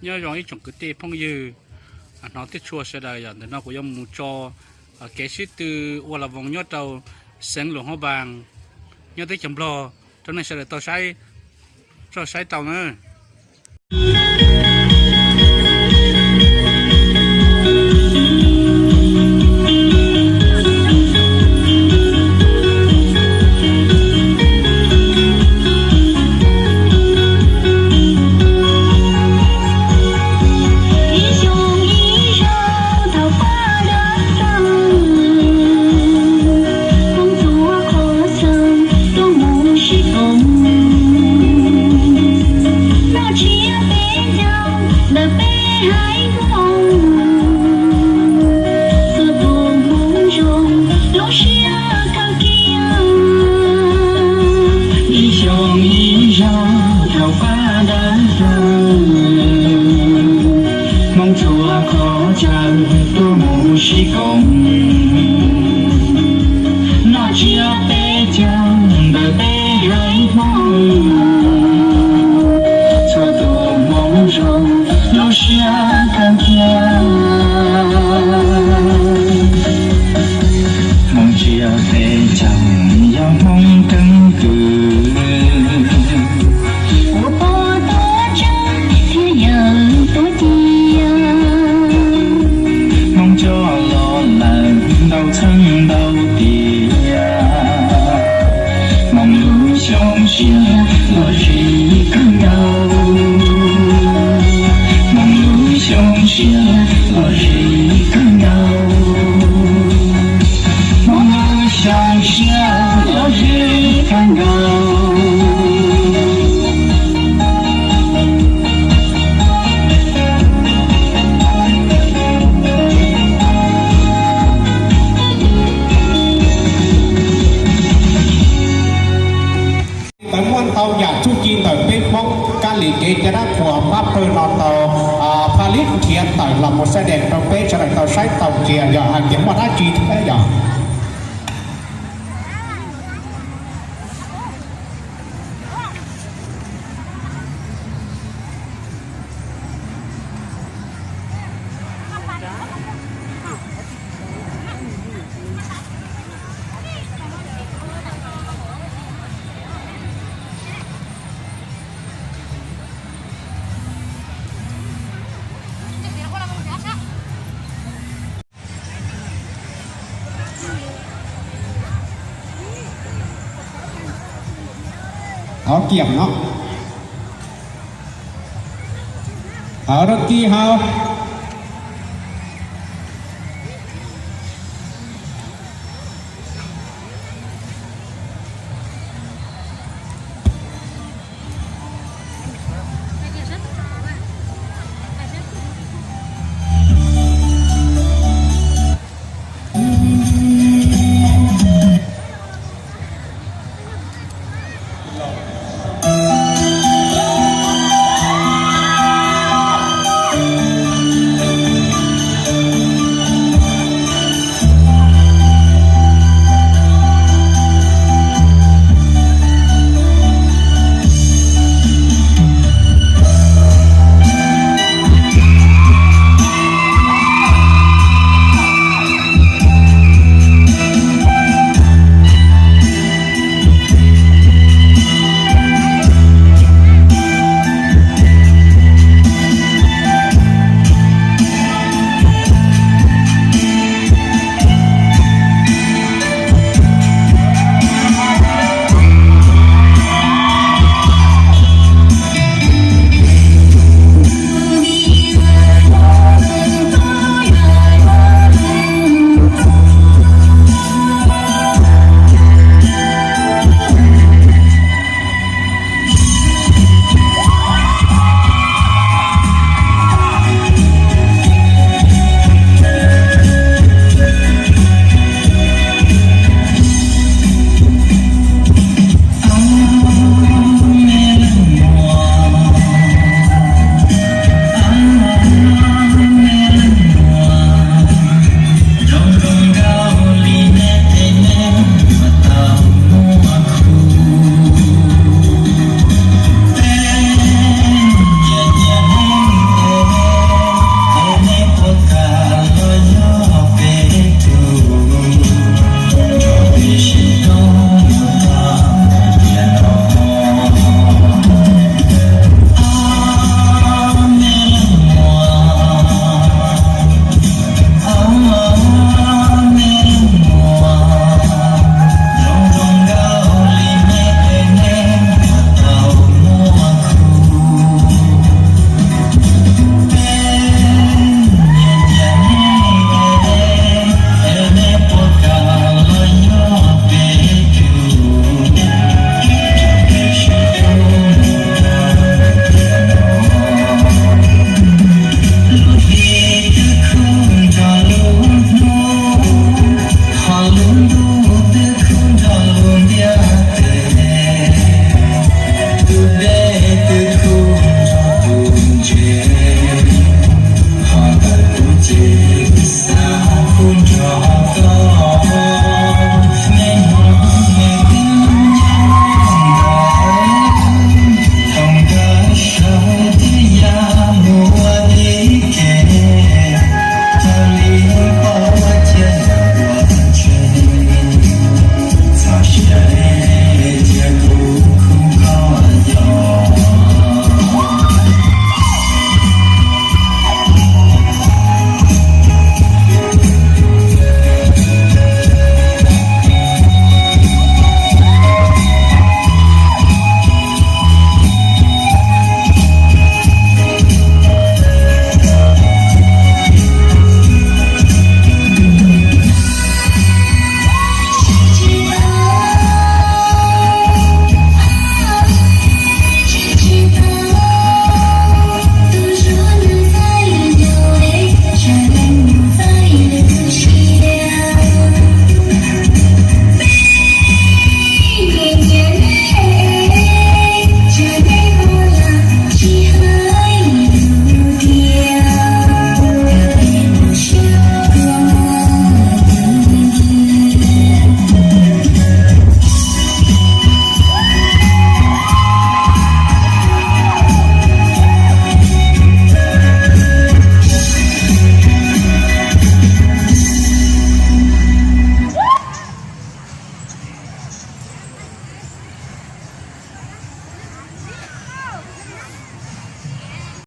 Nyob zoo ib tsoom kwv tij phooj ywg, hnov tib tshua sawv daws, yog ntawm no kuv yuav mus tso kev sib tw ua las voos nyob rau xeev Luam Hmoob Vaas, nyob teb chaws Nplog, rau nej sawv daws tau saib, tau saib tau na. Ib xyoo ib zaug thaum pab dawb hlob, Hmoob txhua qhov chaw tuaj mus sib koom, noj tsiab peb caug ntawm peb haiv Hmoob. Txhua tus Hmoob zoo lub siab kawg kiag. Hmoob tsiab peb caug yog Hmoob keeb kwm, ua pog tuav tsev thiab yawm tuav ci. Hmoob coj los lawm ntau txheej ntau tiam, Hmoob lub xyoo siab lom zem kawg nkaus, Hmoob lub xyoo siab lom zem kawg nkaus, Hmoob lub xyoo siab lom zem kawg nkaus. Tau muaj ntau yam txuj ci ntawm peb Hmoob kab lis kev cai dab qhuas pab pawg no tau pha lib nrhiav tawm los mus saib dej rau peb sawv daws tau saib tau ntsia, yog hais tias muaj dab tsi thiab yog. Thov kiam no. Thov rau ti hau.